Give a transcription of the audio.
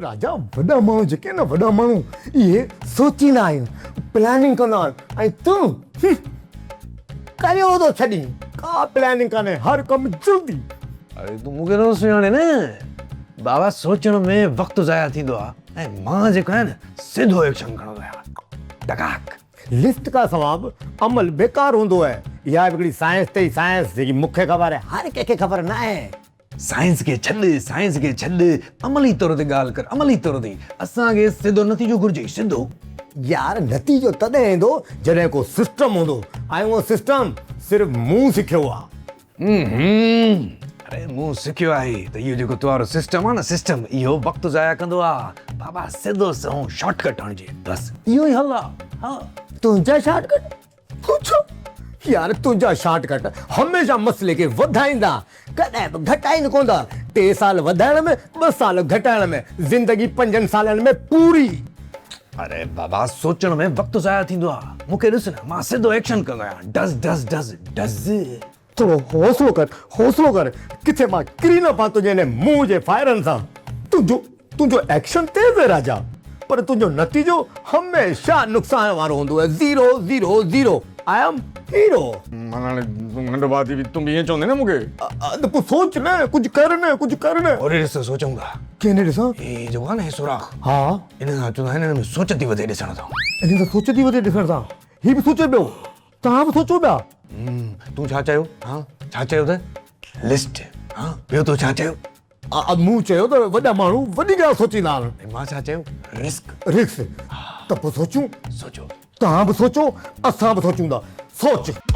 راجا وڏا ماڻهو جيڪي آهن نه وڏا ماڻهو اهي سوچيندا آهن پلاننگ ڪندا آهن ۽ تون ڪريو ٿو ڇڏين ڪا پلاننگ ڪانهي هر ڪم جلدي. اڙي تون مون کي نٿو سڃاڻين نه بابا سوچڻ ۾ وقت ضايع ٿيندو آهي ۽ مان جيڪو آهيان نه سڌو ايڪشن کڻندو آهيان ٽڪاڪ. لسٽ کان سوا به عمل بيڪار هوندو آهي اها به هڪڙي سائنس اٿئي سائنس جيڪي مون کي خبر آهي هر ڪنهن کي خبر ناهي. سائنس کي ڇڏ، سائنس کي ڇڏ، عملي طور تي ڳالهه ڪر، عملي طور تي. اسان کي سڌو نتيجو گهرجي، سڌو. يار نتيجو تڏهن ايندو جڏهن ڪو سسٽم هوندو ۽ اهو سسٽم صرف مون سکيو آ. اري مون سکيو آهي ته اهو جيڪو تو وارو سسٽم آ نه سسٽم اهو وقت ضايع ڪندو آ. بابا سڌو سنئون شارٽ ڪٽ هڻجي بس اهو ئي حل آ. ها. تنهنجا شارٽ ڪٽ؟ پڇو يار تنهنجا شارٽ ڪٽ هميشه مسئلي کي وڌائيندا ڪڏهن به گهٽائين ڪونه ٿا. ٽي سال وڌائڻ ۾ ٻه سال گهٽائڻ ۾ زندگي پنجن سالن ۾ پوري. اري بابا سوچڻ ۾ وقت ضايع ٿيندو آ مون کي ڏس نه مان سڌو ايڪشن ڪندو آهيان ڊز ڊز ڊز ڊز. ٿورو حوصلو ڪر حوصلو ڪر ڪٿي مان ڪري نه پوان تنهنجي انهي منهن جي فائرن سان. تنهنجو تنهنجو ايڪشن تيز آهي راجا پر تنهنجو نتيجو هميشه نقصان وارو هوندو آهي zero zero zero I am hero. معنيٰ هاڻي تون ننڍو ڀاء ٿي به تون به ائين چوندين نه مون کي. ته پوء سوچ نه ڪجهه ڪر نه ڪجهه ڪر نه. هوڏي ڏس ته سوچون ٿا. ڪنهن ڏي ڏسان؟ هي جيڪو آهي نه هي سوراخ. ها. ان سان چوندا آهن هن ۾ سوچ ٿي وڌي ڏسڻ سان. ان سان سوچ ٿي وڌي ڏسڻ سان. هي به سوچي پيو. توهان به سوچو پيا. تون ڇا چيو؟ ها ڇا چيو ته لسٽ ها ٻيو تو ڇا چيو؟ مون چيو ته وڏا ماڻهو وڏي ڳالهه سوچيندا آهن. ۽ مان ڇا چيو؟ رسڪ. رسڪ ته پوء سوچون. سوچو. توهان به سوچو اسان به سوچون ٿا. سوچ.